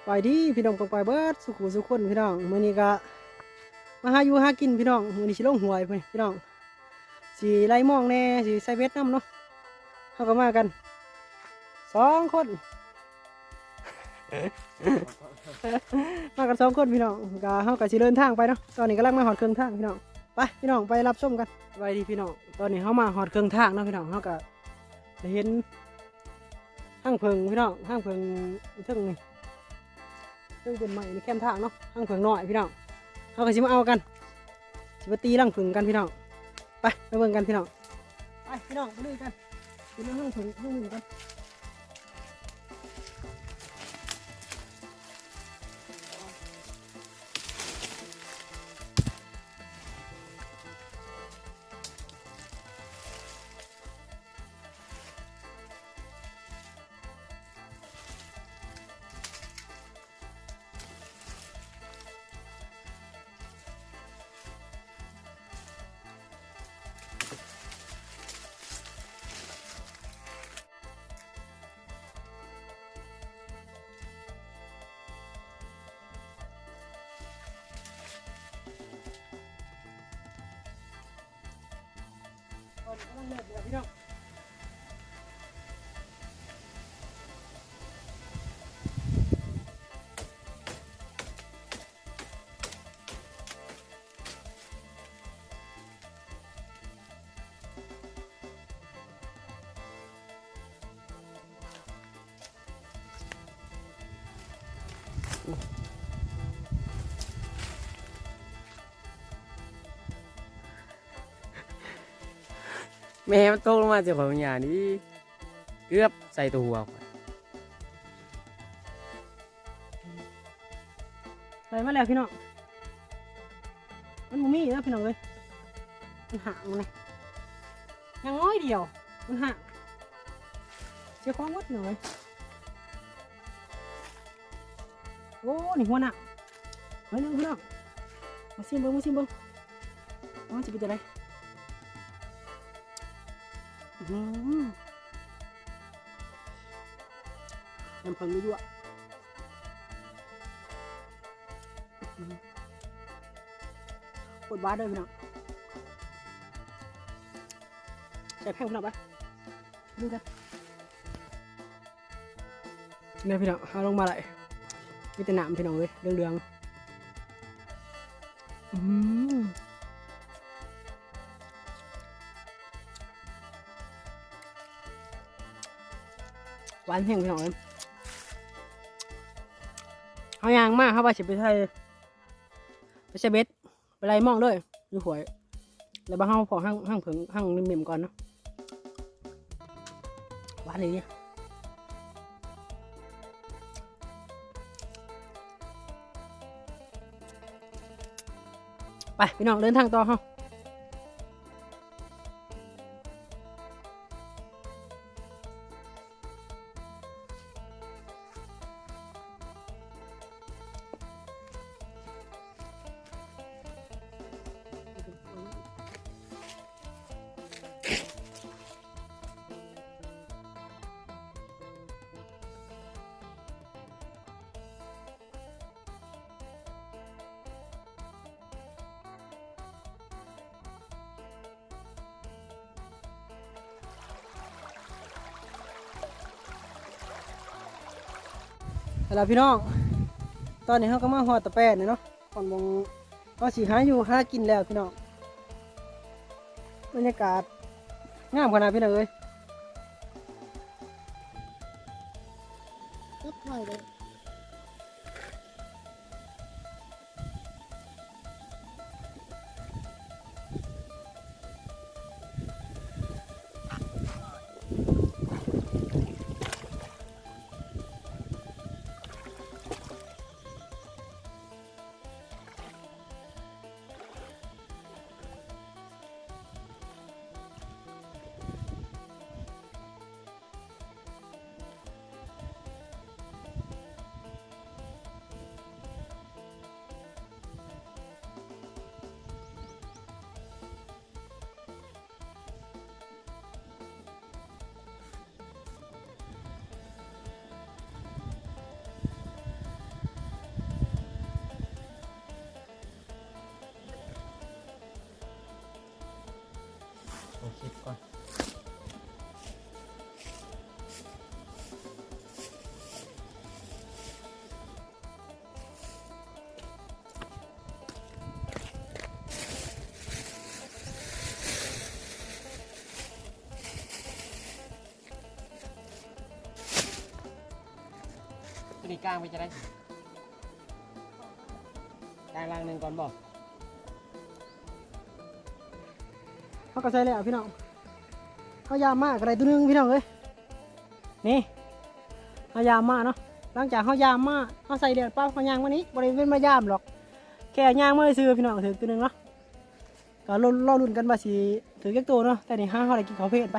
ສະບາຍດີພີ່ນ້ອງປ້ອງປາຍເບິດສູ່ຄູ່ສູ່ຄົນພີ່ນ້ອງ. ມື້ນີ້ກະມາຫາຢູ່ຫາກິນພີ່ນ້ອງ. ມື້ນີ້ຊິລົງຫ້ວຍພີ່ນ້ອງ ຊິໄລ່ມອງແດ່ ຊິໃສ່ເບັດນຳເນາະ. ເຮົາກໍມາກັນສອງຄົນ ມາກັນສອງຄົນພີ່ນ້ອງ. ກະເຮົາກໍຊິເດີນທາງໄປເນາະ. ຕອນນີ້ກຳລັງມາຮອດເຄິ່ງທາງພີ່ນ້ອງ. ໄປພີ່ນ້ອງ ໄປຮັບຊົມກັນ. ສະບາຍດີພີ່ນ້ອງ ຕອນນີ້ເຮົາມາຮອດເຄິ່ງທາງເນາະພີ່ນ້ອງ. ເຮົາກໍໄດ້ເຫັນຮັງເຜິ້ງພີ່ນ້ອງ ຮັງເຜິ້ງເທິງນີ້ ເທິງຕົ້ນໄມ້ນີ້ແຄມທາງເນາະ ຮັງເຜິ້ງນ້ອຍພີ່ນ້ອງ. ເຮົາກໍຊິມາເອົາກັນ ຊິມາຕີລັງເຜິ້ງກັນພີ່ນ້ອງ. ໄປ ໄປເບິ່ງກັນພີ່ນ້ອງ. ໄປພີ່ນ້ອງ ໄປລຸຍກັນ ໄປເບິ່ງຮັງເຜິ້ງ ຮັງເຜິ້ງກັນ. ແມ່ມັນຕົກລົງມາໃສ່ຂ້ອຍ ບັກຫຍ້ານີ້ ເກືອບໃສ່ຕົວຫົວຂ້ອຍ. ໄດ້ມາແລ້ວພີ່ນ້ອງ ມັນບໍ່ມີແລ້ວພີ່ນ້ອງເອີຍ ມັນຫາງມັນນະ ຍັງນ້ອຍດຽວ ມັນຫາງ ເສຍຂອງໝົດພີ່ນ້ອງເອີຍ. ໂອ້ ນີ້ຫົວໜ້າ ໜ້ອຍໜຶ່ງພີ່ນ້ອງ ມາຊີມເບິ່ງ ມາຊີມເບິ່ງ ວ່າມັນຊິເປັນຈັ່ງໃດ. ອື ນ້ຳເຜິ້ງຍົວໆ ໂຄດຫວານເດີພີ່ນ້ອງ ແຊບແຮງພີ່ນ້ອງ ໄປລຸຍກັນ. ນີ້ພີ່ນ້ອງ ເຮົາລົງມາໄດ້ ມີແຕ່ນ້ຳພີ່ນ້ອງເອີຍ ເຫຼືອງໆ ອື ຫວານແຮງພີ່ນ້ອງເອີຍ. ເຮົາຍ່າງມາ ເຮົາວ່າຊິໄປໃສ່ ໄປໃສ່ເບັດ ໄປໄລ່ມອງເລີຍຢູ່ຫ້ວຍ ແລ້ວບາດເຮົາພໍຮັງ ຮັງເຜິ້ງ ຮັງເມັມໆ ກ່ອນເນາະ ຫວານອີ່ຫຼີ. ໄປພີ່ນ້ອງ ເດີນທາງຕໍ່ເຮົາ. ເອົາລະພີ່ນ້ອງ ຕອນນີ້ເຮົາກໍມາຮອດຕະແປນແລ້ວເນາະ ຮອດໝ່ອງເຮົາຊິຫາຢູ່ຫາກິນແລ້ວພີ່ນ້ອງ. ບັນຍາກາດງາມຂະໜາດພີ່ນ້ອງເອີຍ. ນີ້ກາງໄປຈັ່ງໃດ? ກາງລາງໜຶ່ງກ່ອນບໍ່? ເຮົາກໍໃສ່ແລ້ວພີ່ນ້ອງ. ເຮົາຢາມມາກໍໄດ້ຕົວໜຶ່ງພີ່ນ້ອງເອີຍ. ນີ້ ເຮົາຢາມມາເນາະ. ຫຼັງຈາກເຮົາຢາມມາ ເຮົາໃສ່ແລ້ວປັບ ເຮົາຍ່າງມານີ້ ບໍ່ໄດ້ເປັນມາຢາມດອກ ແຄ່ຍ່າງມາຊື່ໆ ພີ່ນ້ອງ ຖືກຕົວໜຶ່ງເນາະ. ກໍລໍ ລໍລຸ້ນກັນວ່າຊິຖືກຈັກໂຕເນາະ. ແຕ່ນີ້ຫາເຮົາໄດ້ກິນເຂົ້າເພນໄປ.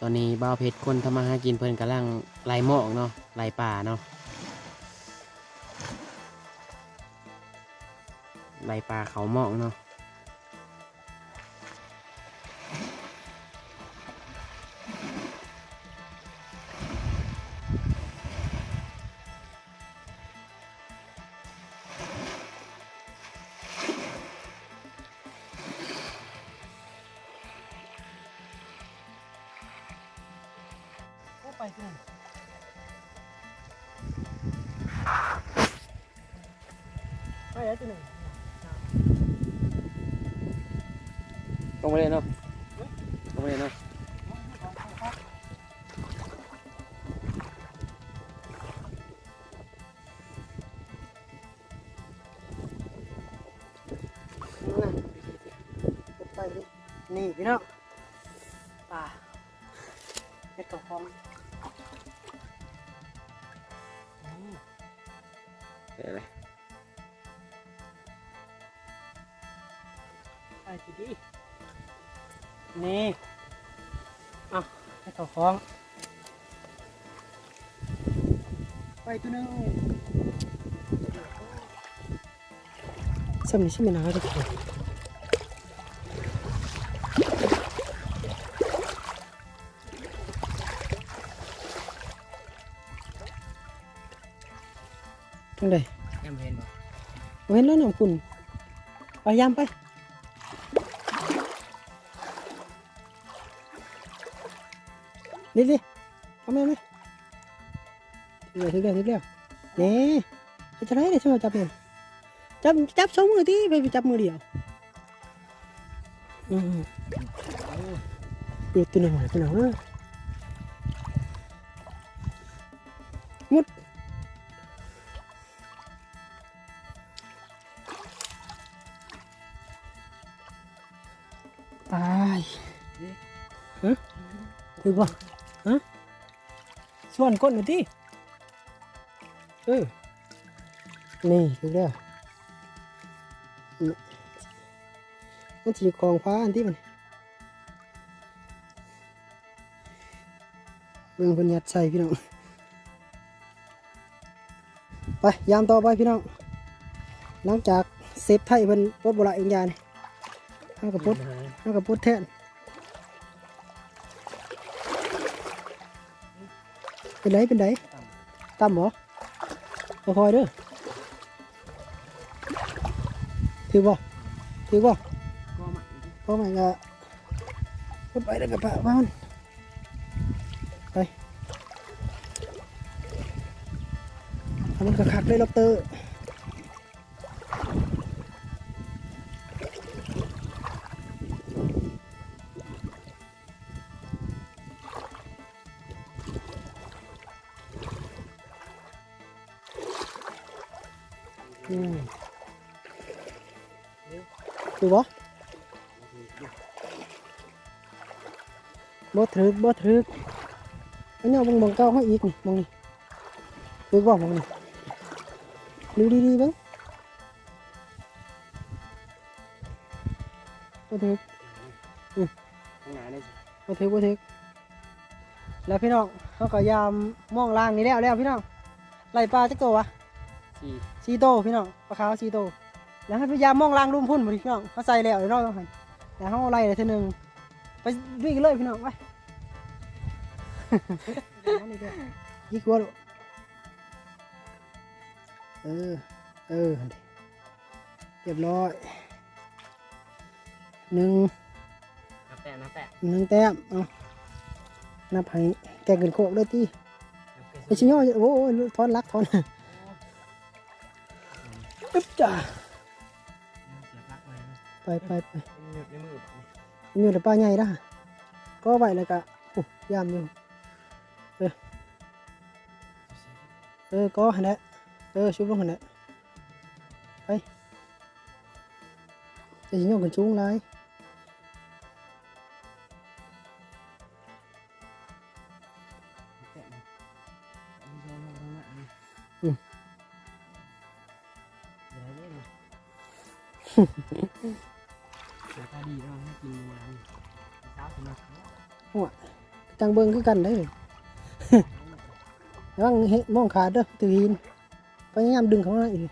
ຕອນນີ້ບ່າວເພັດຄົນທຳມາຫາກິນເພິ່ນກຳລັງໄລ່ໝອກເນາະ ໄລ່ປາເນາະ ໄລ່ປາເຂົ້າໝອກເນາະ. ໂອ້ ໄປຕົວໜຶ່ງ ໄປແລ້ວຕົວໜຶ່ງ. ຕົງໄປເລີຍເນາະ ຕົງໄປເລີຍເນາະ. ນີ້ພີ່ນ້ອງ ປາ ເຮັດເຂົ້າຂອງ ນີ້ ໄປຊິດີ ນີ້ ເອົາ ໃຫ້ເຂົ້າຂອງ ໄປຕົວໜຶ່ງ ສ່ຳນີ້ຊິແມ່ນຫາໄດ້ ຈັ່ງໃດ? ຍັງບໍ່ເຫັນບໍ່? ບໍ່ເຫັນແລ້ວນ້ຳຂຸ່ນ ໄປ ຢາມໄປ ນີ້ ນີ້ ເອົາແມ່ນໄປ ຖືກແລ້ວ ຖືກແລ້ວ ຖືກແລ້ວ ນີ້ ເຮັດຈັ່ງໃດໄດ້ ຊິມາຈັບນີ້ ຈັບ ຈັບສອງມືຕິ ໄປ ໄປຈັບມືດຽວ ອືມ ໂອ້ ຕົວໜຶ່ງ ຕົວໜຶ່ງ ໝົດ ຕາຍ ຮະ ຖືກບໍ່? ຮະ ສ່ວນກົ້ນໜ່ອຍຕິ ເອີ ນີ້ຖືກແລ້ວ ມັນຊິຂອງຟ້າອັນຕິມັນ ເບິ່ງເພິ່ນຍັດໃສ່ພີ່ນ້ອງ ໄປ ຢາມຕໍ່ໄປພີ່ນ້ອງ ຫຼັງຈາກເຊບໄທເພິ່ນປົດບໍ່ໄດ້ອີກຢ່າງນີ້ ເຮົາກໍປົດ ເຮົາກໍປົດແທນ ເປັນໃດ ເປັນໃດ ຕ່ຳບໍ່? ຄ່ອຍໆເດີ ຖືກບໍ່? ຖືກບໍ່? ພໍໄໝກະ ພຸດໄປແລ້ວກະປະ ປະມັນ ໄປ ເອົາມັນຄັກໆເລີຍ ລັອບເຕີ. ອືມ ຖືກບໍ່? ບໍ່ຖືກ ບໍ່ຖືກ ອັນນີ້ເບິ່ງ ເບິ່ງເກົ່າເຮົາອີກນີ້ ເບິ່ງນີ້ ຖືກບໍ່? ເບິ່ງນີ້ ດູດີໆເບິ່ງ ບໍ່ຖືກ ອືມ ຂ້າງໜ້ານີ້ ບໍ່ຖືກ ບໍ່ຖືກ ແລ້ວພີ່ນ້ອງ ເຮົາກໍຢາມມອງລ່າງນີ້ແລ້ວ ແລ້ວພີ່ນ້ອງ ໄລ່ປາຈັກໂຕວະ? ສີ່ ສີ່ໂຕພີ່ນ້ອງ ປາຂາວສີ່ໂຕ ແລ້ວເຮົາໄປຢາມມອງລາງລຸ່ມພຸ້ນ ພີ່ນ້ອງ ເຮົາໃສ່ແລ້ວເນາະ ແລ້ວເຮົາໄລ່ເທື່ອໜຶ່ງ ໄປລຸຍກັນເລີຍ ພີ່ນ້ອງ ໄປ. ຍິກຫົວໂລດ ເອີ ເອີ ຫັ້ນເດ ຮຽບຮ້ອຍ ໜຶ່ງ ນັບແຕ້ມ ນັບແຕ້ມ ໜຶ່ງແຕ້ມ ເອົາ ນັບໃຫ້ແກ່ງຂຶ້ນໂຄກເລີຍຕິ ນັບແຕ້ມ ໄປຊິຍໍ້ ໂອ້ຍ ຖອນຫຼັກ ຖອນ ອຶບຈ້າ ເສຍຫຼັກໄວ້ ໄປ ໄປ ໄປ ມັນຢຸດໃນມືບາດນີ້ ມັນຢູ່ໃນປ່າໃຫຍ່ລະ ກໍໄວ້ແລ້ວກະ ໂອ້ ຢ້ານຢູ່ ເອີ ເອີ ກໍຫັ້ນແຫຼະ ເອີ ຊຸບລົງຫັ້ນແຫຼະ ໄປ ຈະຊິຍົກຂຶ້ນສູງຫຼາຍ ອືມ ໜ້າຕາດີເນາະ ກິນມື້ວານນີ້ ເຊົ້າຂຶ້ນມາ ຫົວ ຈັ່ງເບິ່ງຄືກັນເດ້ ລະວັງເຫະ ມອງຂາດເດີ ຖືຫີນ ພະຍາຍາມດຶງເຂົ້າມາອີກ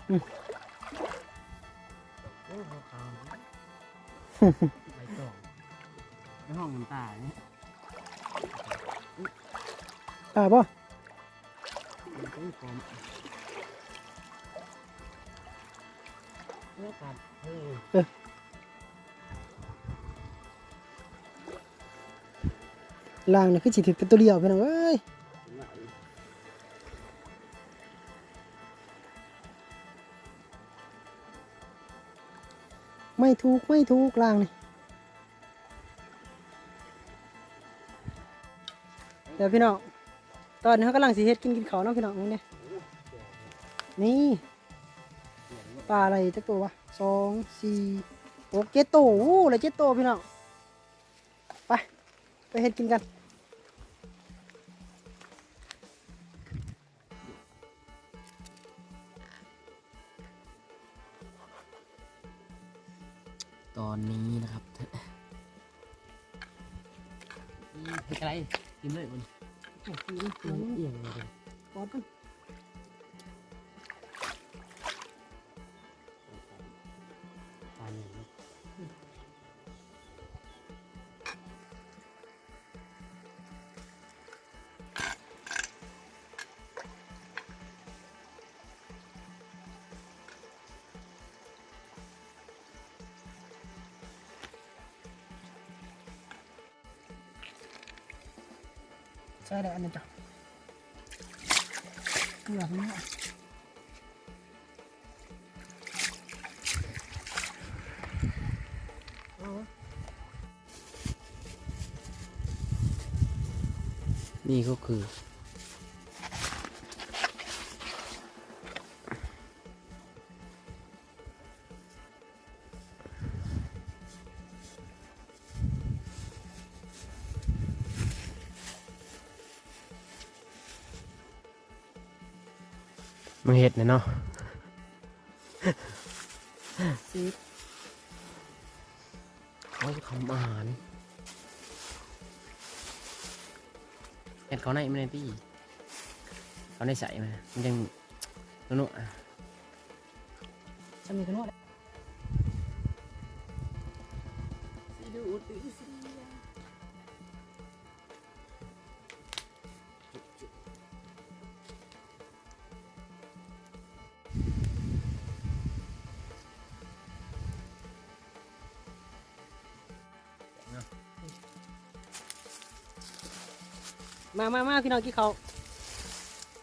ອືມ ໂອ້ ຂາວໆ ໃບຕອງ ໃນຫ້ອງນ້ຳຕາເນາະ ປາບໍ່? ເອີ ລາງນີ້ຄືຊິຖືກແຕ່ຕົວດຽວ ພີ່ນ້ອງເອີຍ ໄມ່ຖືກ ໄມ່ຖືກ ລາງນີ້. ເດີພີ່ນ້ອງ ຕອນນີ້ເຮົາກຳລັງຊິເຮັດກິນ ກິນເຂົ້າເນາະພີ່ນ້ອງ ນີ້ ນີ້ ປາໄດ້ຈັກໂຕວະ ສອງ ສີ່ ຫົກ ເຈັດໂຕ ໂອ້ ໄດ້ເຈັດໂຕພີ່ນ້ອງ ໄປ ໄປເຮັດກິນກັນ. ຕອນນີ້ນະຄັບ ອືມ ເຮັດຈັ່ງໃດ ກິນເລີຍບໍ່ນີ້ ໂອ້ຍ ກິນ ກິນ ອີ່ຫຍັງນີ້ ປອດມັນ ປານີ້ເນາະ ອືມ. ໃສ່ໄດ້ອັນນີ້ຈ້ະ ເກືອເນາະ. ນີ້ກໍຄື ມາເຮັດແດ່ເນາະ ເຊຟ ເຮົາທຳອາຫານ ເຮັດເຂົ້າໃນມັນແດ່ຕິ ເຂົ້າໃນໃສ່ມັນ ມັນຈັ່ງນົວໆ ອະ ຊ່ຳນີ້ກໍນົວແລ້ວ. ມາ ມາ ມາ ພີ່ນ້ອງ ກິນເຂົ້າ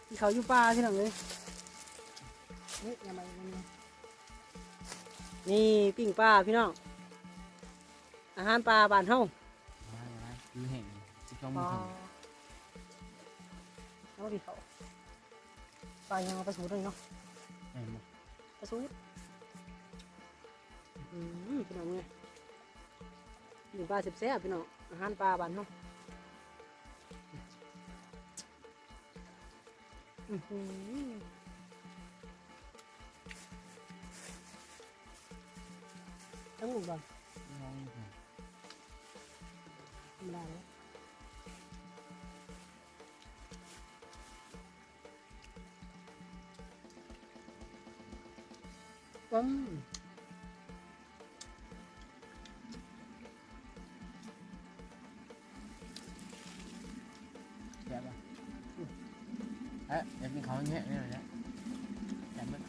ກິນເຂົ້າຢູ່ປ່າ ພີ່ນ້ອງເອີຍ ນີ້ ນີ້ ປີ້ງປາ ພີ່ນ້ອງ ອາຫານປ່າບ້ານເຮົາ ມາ ມາ ຢູ່ແຫ້ງ ສິບສອງໂມງເຄິ່ງ ເອົາ ກິນເຂົ້າ ປາຫຍັງ ປາສູດເນາະ ແມ່ນບໍ່? ປາສູດ ອືມ ພີ່ນ້ອງເອີຍ ປີ້ງປາແຊບໆ ພີ່ນ້ອງ ອາຫານປ່າບ້ານເຮົາ ອືຫື ທັງໝົດບໍ່? ຍັງ ທຳມະດາເລີຍ. ປຶ້ງ ແຊບບໍ່? ເອີ ຢາກກິນເຂົ້າແຫ້ງໆ ນີ້ແຫຼະ ແຊບເບິດ.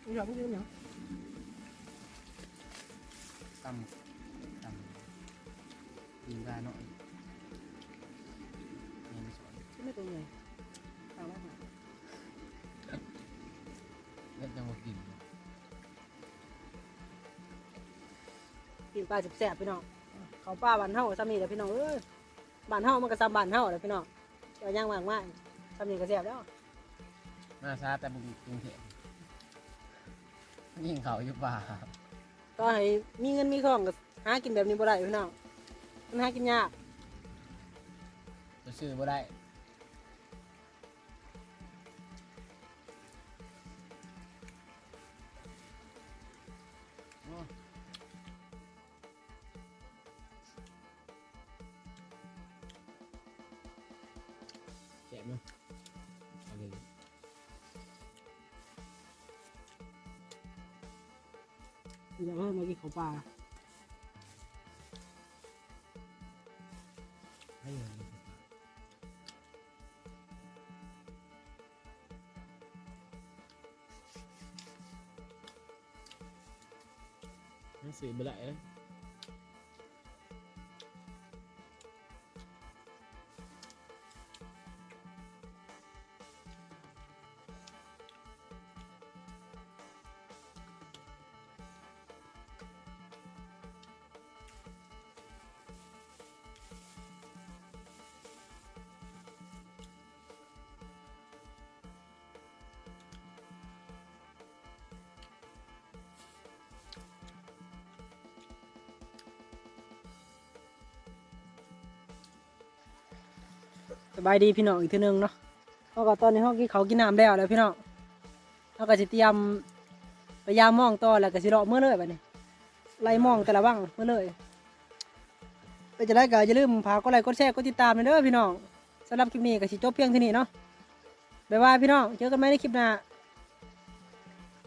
ອີ່ຫຍັງ ກິນຫຍັງ? ຕຳ ຕຳ ຕີນການ້ອຍ ແມ່ນສອນ ຊິໄມ່ຕົວໃຫຍ່ ຕາມມາຫາ ແລ້ວຈັ່ງວ່າກິນ ປີ້ງປາແຊບໆ ພີ່ນ້ອງ. ເຂົ້າປ່າບ້ານເຮົາສ່ຳນີ້ແຫຼະ ພີ່ນ້ອງເອີຍ. ບ້ານເຮົາມັນກໍສ່ຳບ້ານເຮົາແຫຼະ ພີ່ນ້ອງ. ເຈົ້າຫຍັງມາກມາຍ ສ່ຳນີ້ກໍແຊບແລ້ວ. ມາຊາແຕ່ບຸກກຸງເທບ ຍິງເຂົ້າຢູ່ປ່າ. ຕໍ່ໃຫ້ມີເງິນມີທອງກໍຫາກິນແບບນີ້ບໍ່ໄດ້ ພີ່ນ້ອງ. ມັນຫາກິນຍາກ ຊື້ບໍ່ໄດ້. ແຊບເນາະ ເອົາເລີຍ. ດຽວເຮົາມາກິນເຂົ້າປ່າ. ມັນຊື້ບໍ່ໄດ້ເດ້. ສະບາຍດີພີ່ນ້ອງອີກເທື່ອໜຶ່ງເນາະ. ເຮົາກໍຕອນນີ້ເຮົາກິນເຂົ້າກິນນ້ຳແລ້ວແລ້ວພີ່ນ້ອງ. ເຮົາກໍຊິຕຽມໄປຢາມມອງຕໍ່ ແລ້ວກໍຊິເລາະເມືອເລີຍບັດນີ້ ໄລ່ມອງແຕ່ລະວັງເມືອເລີຍ. ເປັນຈັ່ງໃດກໍຢ່າລືມຝາກກົດໄລ ກົດແຊ ກົດຕິດຕາມແດ່ເດີພີ່ນ້ອງ. ສຳລັບຄລິບນີ້ກໍຊິຈົບພຽງເທົ່ານີ້ເນາະ. ບາຍບາຍພີ່ນ້ອງ ເຈີກັນໃໝ່ໃນຄລິບໜ້າ.